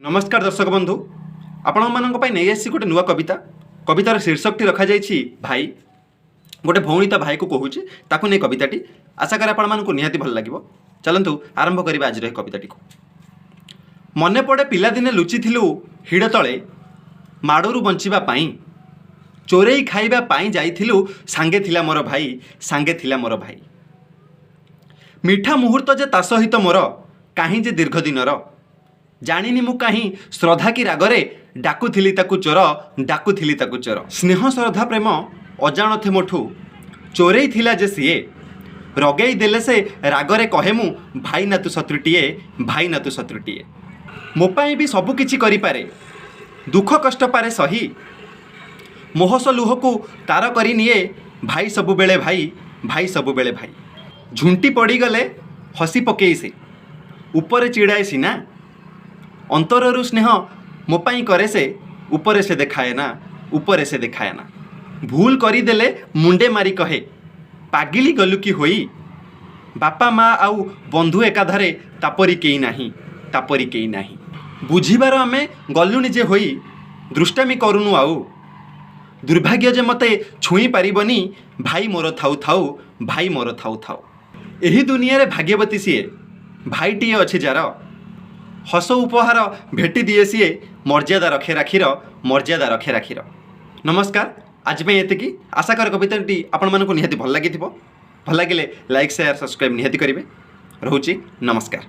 ନମସ୍କାର ଦର୍ଶକ ବନ୍ଧୁ, ଆପଣମାନଙ୍କ ପାଇଁ ନେଇ ଆସିଛି ଗୋଟେ ନୂଆ କବିତା। କବିତାର ଶୀର୍ଷକଟି ରଖାଯାଇଛି ଭାଇ। ଗୋଟେ ଭଉଣୀ ତା ଭାଇକୁ କହୁଛି, ତାକୁ ନେଇ କବିତାଟି। ଆଶା କରେ ଆପଣମାନଙ୍କୁ ନିହାତି ଭଲ ଲାଗିବ। ଚାଲନ୍ତୁ ଆରମ୍ଭ କରିବା ଆଜିର ଏହି କବିତାଟିକୁ। ମନେ ପଡ଼େ ପିଲାଦିନେ ଲୁଚିଥିଲୁ ହିଡ଼ ତଳେ ମାଡ଼ରୁ ବଞ୍ଚିବା ପାଇଁ, ଚୋରେଇ ଖାଇବା ପାଇଁ ଯାଇଥିଲୁ, ସାଙ୍ଗେ ଥିଲା ମୋର ଭାଇ, ସାଙ୍ଗେ ଥିଲା ମୋର ଭାଇ। ମିଠା ମୁହୂର୍ତ୍ତ ଯେ ତା ସହିତ ମୋର କାହିଁ ଯେ ଦୀର୍ଘ ଦିନର, ଜାଣିନି ମୁଁ କାହିଁ ଶ୍ରଦ୍ଧା କି ରାଗରେ ଡାକୁଥିଲି ତାକୁ ଚୋର, ଡାକୁଥିଲି ତାକୁ ଚୋର। ସ୍ନେହ, ଶ୍ରଦ୍ଧା, ପ୍ରେମ ଅଜାଣତେ ମୋଠୁ ଚୋରେଇ ଥିଲା ଯେ ସିଏ, ରଗେଇ ଦେଲେ ସେ ରାଗରେ କହେ ମୁଁ, ଭାଇ ନା ତୁ ଶତ୍ରୁଟିଏ, ଭାଇ ନା ତୁ ଶତ୍ରୁଟିଏ। ମୋ ପାଇଁ ବି ସବୁ କିଛି କରିପାରେ, ଦୁଃଖ କଷ୍ଟ ପାରେ ସହି, ମୋ ହସ ଲୁହକୁ ତାର କରି ନିଏ, ଭାଇ ସବୁବେଳେ ଭାଇ, ଭାଇ ସବୁବେଳେ ଭାଇ। ଝୁଣ୍ଟି ପଡ଼ିଗଲେ ହସି ପକେଇ ସେ, ଉପରେ ଚିଡ଼ାଏ ସିନା, ଅନ୍ତରରୁ ସ୍ନେହ ମୋ ପାଇଁ କରେ ସେ, ଉପରେ ସେ ଦେଖାଏ ନା, ଉପରେ ସେ ଦେଖାଏ ନା। ଭୁଲ କରିଦେଲେ ମୁଣ୍ଡେ ମାରି କହେ, ପାଗିଲି ଗଲୁ କି ହୋଇ, ବାପା ମା ଆଉ ବନ୍ଧୁ ଏକାଧାରେ ତାପରି କେହି ନାହିଁ, ତାପରି କେହି ନାହିଁ। ବୁଝିବାର ଆମେ ଗଲୁଣି ଯେ ହୋଇ, ଦୃଷ୍ଟାମି କରୁନୁ ଆଉ, ଦୁର୍ଭାଗ୍ୟ ଯେ ମୋତେ ଛୁଇଁ ପାରିବନି, ଭାଇ ମୋର ଥାଉ ଥାଉ, ଭାଇ ମୋର ଥାଉ ଥାଉ। ଏହି ଦୁନିଆରେ ଭାଗ୍ୟବତୀ ସିଏ, ଭାଇଟିଏ ଅଛି ଯାର, ହସ ଉପହାର ଭେଟି ଦିଏ ସିଏ, ମର୍ଯ୍ୟାଦା ରଖେ ରାକ୍ଷୀର, ମର୍ଯ୍ୟାଦା ରଖେ ରାକ୍ଷୀର। ନମସ୍କାର, ଆଜି ପାଇଁ ଏତିକି। ଆଶା କରେ କବିତାଟି ଆପଣମାନଙ୍କୁ ନିହାତି ଭଲ ଲାଗିଥିବ। ଭଲ ଲାଗିଲେ ଲାଇକ୍, ସେୟାର, ସବସ୍କ୍ରାଇବ୍ ନିହାତି କରିବେ। ରହୁଛି, ନମସ୍କାର।